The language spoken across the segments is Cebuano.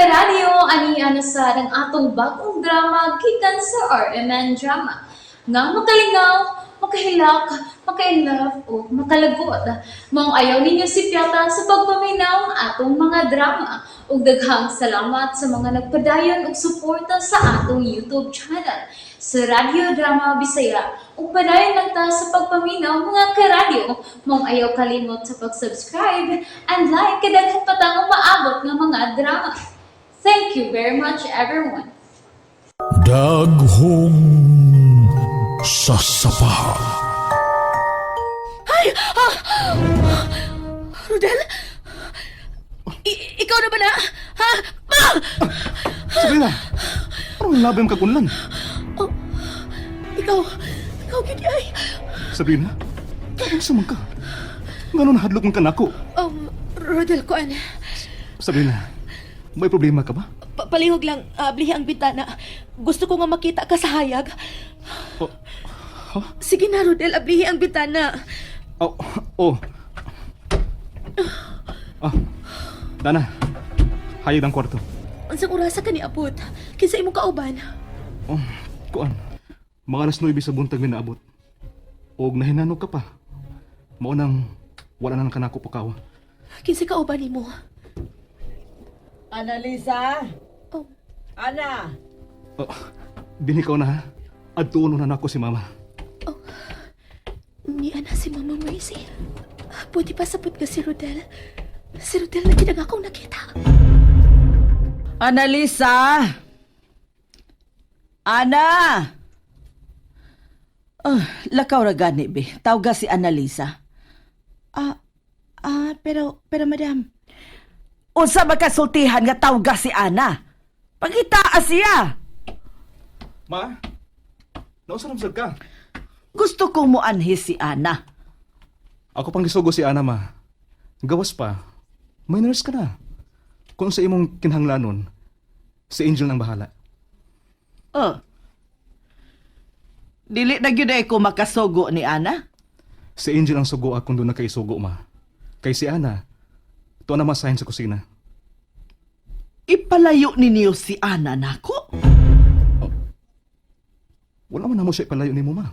Karadyo, ani na sa ang atong bagong drama gikan sa RMN Drama. Nga makalingaw, makahilak, makainlove o makalagot. Maong ayaw ninyo sipyata sa pagpaminaw ang atong mga drama. Ug daghang salamat sa mga nagpadayon og suporta sa atong YouTube channel sa Radyo Drama Bisaya. Ug padayon lang ta sa pagpaminaw, mga karadyo. Maong ayaw kalimot sa pag-subscribe and like kay daghan pa tang umaabot nga mga drama. Thank you very much, everyone. Daghong sasapa. Rodel? Ikaw na ba na? Ha? Ma! Sabrina, anong labi ang kagunlan? Oh, ikaw, ikaw gid ay. Sabrina, karon sa man ka. Ngano nahadlok man ka nako? Rodel, kuan. Sabrina, may problema ka ba? Palihog lang, ablihi ang bintana. Gusto ko nga makita ka sa hayag. Oh, Sige na, Rodel, ablihi ang bintana. Oh. Ah, Dana, hayag ang kwarto. Unsang orasa ka ni abot? Kinsa imong kauban? Oh, kuan. Mga alas 9 sa buntag mi naabot. Og nahinanok ka pa. Mao nang wala nang kanako pakawa. Kinsa kauban nimo? Annalisa? Oh. Ana! Oh, dinhi ka na ha. Adtuon na nako si mama. Ni ana si Mama Mercy. Pwede pa sapot ka si Rodel. Si Rodel na gid ang akong nakita. Annalisa! Ana! Oh, lakaw ra gani be. Tawga si Annalisa. Ah, pero madam, Unsa makasultihan nga tawga si Ana? Pangitaa siya. Ma, nausa ramsag ka. Gusto kong muanhi si Ana. Ako pang gisugo si Ana, ma. Gawas pa. May nurse ka na. Kung sa imong kinahanglanon, si Angel nang bahala. Oh. Dili na gyud ay ko makasugo ni Ana. Si Angel ang sugo akong doon na kay sugo, ma. Kay si Ana, tuwa na masahin sa kusina. Ipalayo ninyo si Ana nako. Wala man na mo siya ipalayo nimo, ma.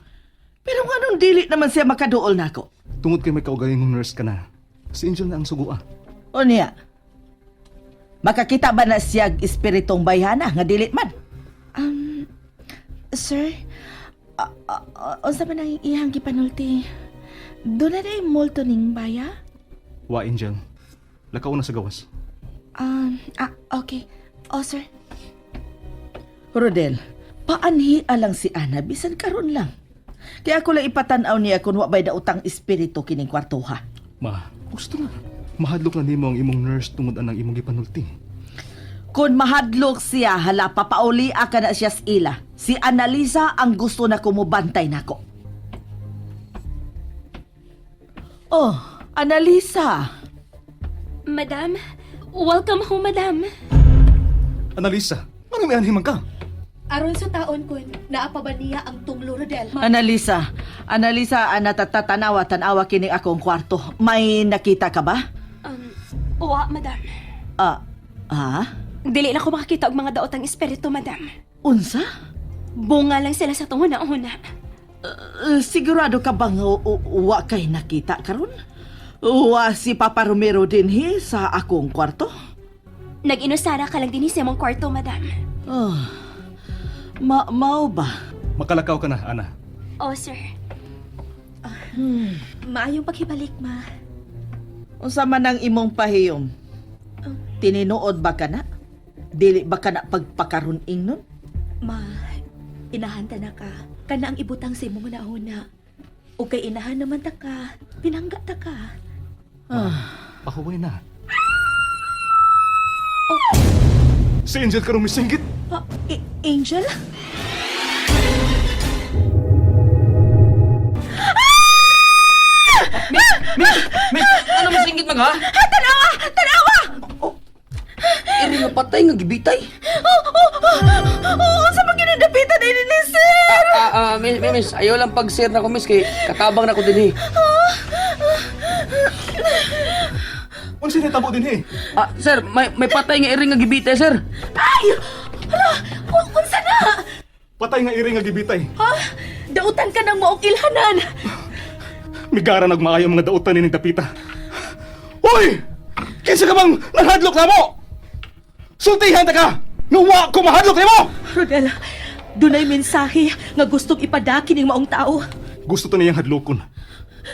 Pero nganong dili naman siya makaduol nako? Tungod kay may kaugalingong nurse ka na, si Angel na ang sugo ah. O niya? Makakita ba na siya espiritong bayhana nga dili man? Sir, unsa man ang iyang gipanulti? Doon na day multo ning baya? Wa, Angel. Lakaw na sa gawas. Okay. Oh, sir. Rodel, paanhi alang si Ana bisan karon lang. Kaya ako lang ipatanaw niya kung wa bay daotang espiritu kining kwartuha. Ma, gusto na. Mahadlok na nimo ang imong nurse tungod anang imong gipanulti. Kung mahadlok siya, hala papauli ka na siya sa ila. Si Annalisa ang gusto na kumubantay nako. Oh, Annalisa. Madam, welcome home, madam. Annalisa, anong may anhi man ka? Aron sa taon kun, naa pa ba niya ang tunglo, Rodel? Annalisa, Annalisa, ana tatatanawa tanawa kini akong kwarto. May nakita ka ba? Uwa, madam. Ah, ah? Dili na ko makakita og mga daotang espiritu, madam. Unsa? Bunga lang sila sa tungo na una. Sigurado ka bang wa kay nakita karon? Wa si Papa Romero dinhi sa akong kwarto? Nag-inusara ka lang din sa imong kwarto, madam. Oh, mao ba? Makalakaw ka na, Ana. Oh, sir. Maayong paghibalik, ma. Unsa man ang imong pahiyom? Tinuod ba ka na? Dili ba ka na pagpakaron ingnon? Ma, inahanta na ka. Kana ang ibutang sa imong una. O kay inahan naman ta ka, pinangga ta ka. Pahuway na. Si Angel karon misinggit. Ah, Angel? Miss! Miss! Ano masingit mag ha? Tanawa! Tanawa! Oh, Iri nga patay nga gibitay. Oh, unsa man ginidapitan ini ni sir? Ah, miss, miss, miss, ayaw lang pag-share na ko, miss, kay katabang na ko din eh. Unsa Unsa nahitabo dinhi? Ah, sir, may patay nga iring nga gibitay, sir. Ay! Hala! Unsa na? Patay nga iring nga gibitay. Ha? Dautan ka ng maong ilhanan. Migara nagmaayo ang mga dautan ni dapita. Hoy! Kinsa ka bang naghadlok namo? Sultihan ta ka! Nga wa ko mahadlok nimo! Rodel, dunay mensahe nga gustong ipadaki ning maong tao. Gusto to niyang hadlokon.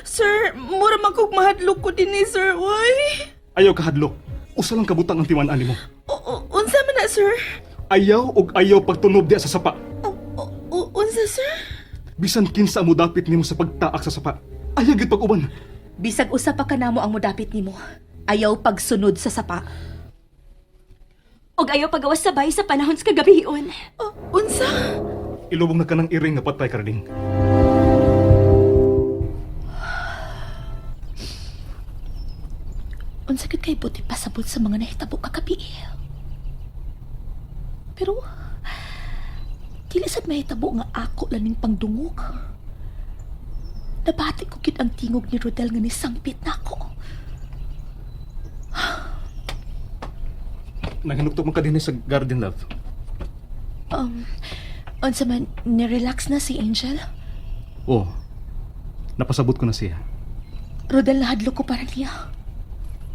Sir, mura man kog mahadlok ko dinhi, sir. Uy. Ayaw ka hadlok. Usa lang kabutang ang timan-an nimo. Unsa man na, sir? Ayaw og ayaw pagtunob diya sa sapa. Unsa, sir? Bisan kinsa mo dapit nimo sa pagtaak sa sapa. Ayaw gyud pag-uban. Bisag usa pa kanamo ang modapit nimo. Ayaw pagsunod sa sapa. Og ayaw pagawas sabay sa panahon sa kagabion. Unsa? Ilubong na ka ng iring nga patay karding. Unsa gud kay buti pasabot sa mga nahitabo kagabi. Pero dili sad mahitabo nga ako lang ning pangdungog. Nabati ko gid ang tingog ni Rodel nga nisangpit nako. Naghinuktok man ka dinhi sa garden, love. Unsa man nirelax na si Angel? Oh. Napasabot ko na siya. Rodel, nahadlok ko para niya.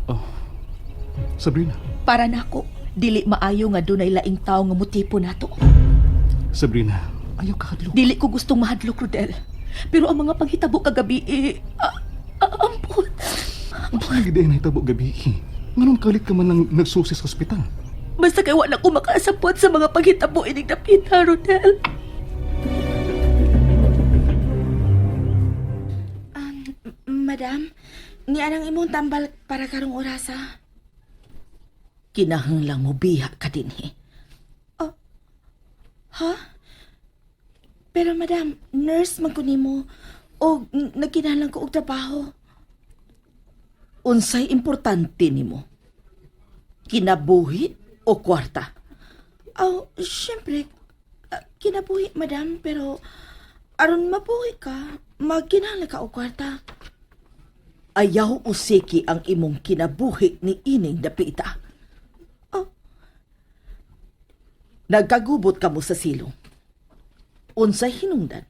Oh. Sabrina. Para nako, dili maayo nga dunay laing tawo nga motipo nato. Sabrina, ayaw ka hadlok. Dili ko gustong mahadlok, Rodel. Pero ang mga panghitabo kagabi, eh, ampot. Unsa lagi diay nahitabo gabi? Nganong kalit ka man lang nagsusi sa ospital? Basta kay wala ko makasabot sa mga panghitabo ining dapita, Rodel. Madam, ni anang imong tambal para karong orasa. Kinahanglang mo biya ka dinhi. Oh, Ha? Pero madam, nurse man ko nimo og nagkinahanglan ko og trabaho. Unsay importante nimo? Kinabuhi o kwarta? Oh, syempre, kinabuhi madam, pero aron mabuhi ka, magkinahanglan ka og kwarta. Ayaw usiki ang imong kinabuhi ni ining dapita. Oh. Nagkagubot ka mo sa silong. Unsay hinungdan?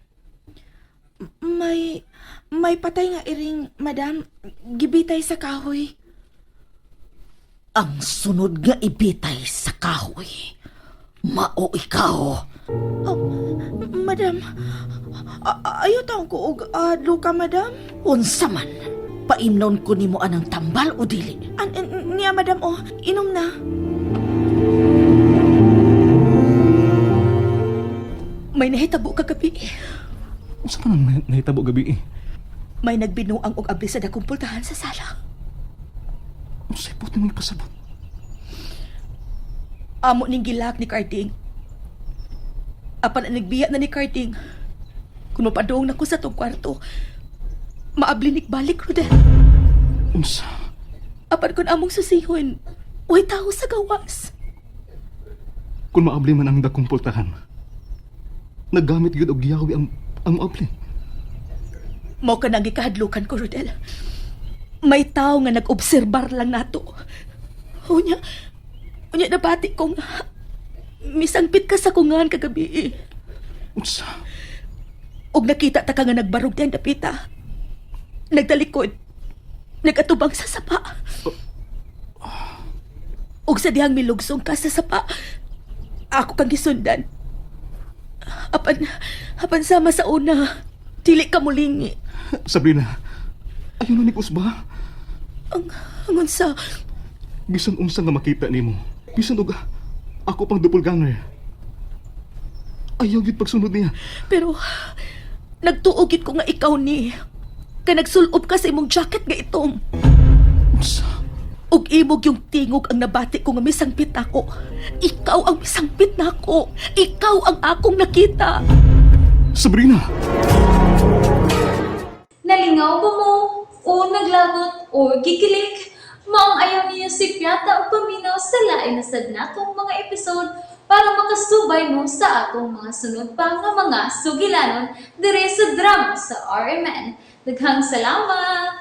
May patay nga iring, madam, gibitay sa kahoy. Ang sunod nga ibitay sa kahoy. Mao ikaw. Oh, madam, ayaw taong ko og luka, madam. Unsa man, paimnon ko nimo anang tambal o dili. Niya, madam, oh, inom na. May nahitabo kagabi. Unsa man ang nahitabo gabi? May nagbinuang og abli sa dakong pultahan sa sala. Unsay buot nimong ipasabot? Amo ning gilak ni Carding. Apan ang nagbiya na ni Carding. Kung mapadong na ko sa tong kwarto, maabli balik, Rodel. Unsa? Apan kung among susihon, way tao sa gawas. Kung maabli man ang dakong pultahan, naggamit gyud og giyawi ang maabli. Mao ka nang gikahadlukan ko, Rodel. May tao nga nag-obserbar lang nato. Unya, unya nabati ko nga, misangpit ka sa kungan kagabi. Unsa? Og nakita ta ka nga nagbarog diyan dapita. Nagtalikod. Nagatubang sa sapa. Og sa dihang milugsong ka sa sapa, ako kang gisundan. Apan, apan sama sa una, dili ka mulingi. Sabrina, ayaw na ni Kusba. Ang, ang unsa, Bisan unsa nga makita nimo. Bisan og ako pang doppelganger. Ayaw gyud pagsunod niya. pero nagtuogit ko nga ikaw ni. Kay nagsulob ka sa imong jacket nga itom. Unsa? Ug imog yung tingog ang nabati ko nga misangpit ako. Ikaw ang misangpit nako. Ikaw ang akong nakita. Sabrina! Nalingaw ba mo? O naglagot o gikilig? Maong ayaw niyo si Piata o paminaw sa lain na sad natong mga episode para makasubay mo sa atong mga sunod pa nga mga sugilanon dire sa drama sa RMN. Daghang salamat!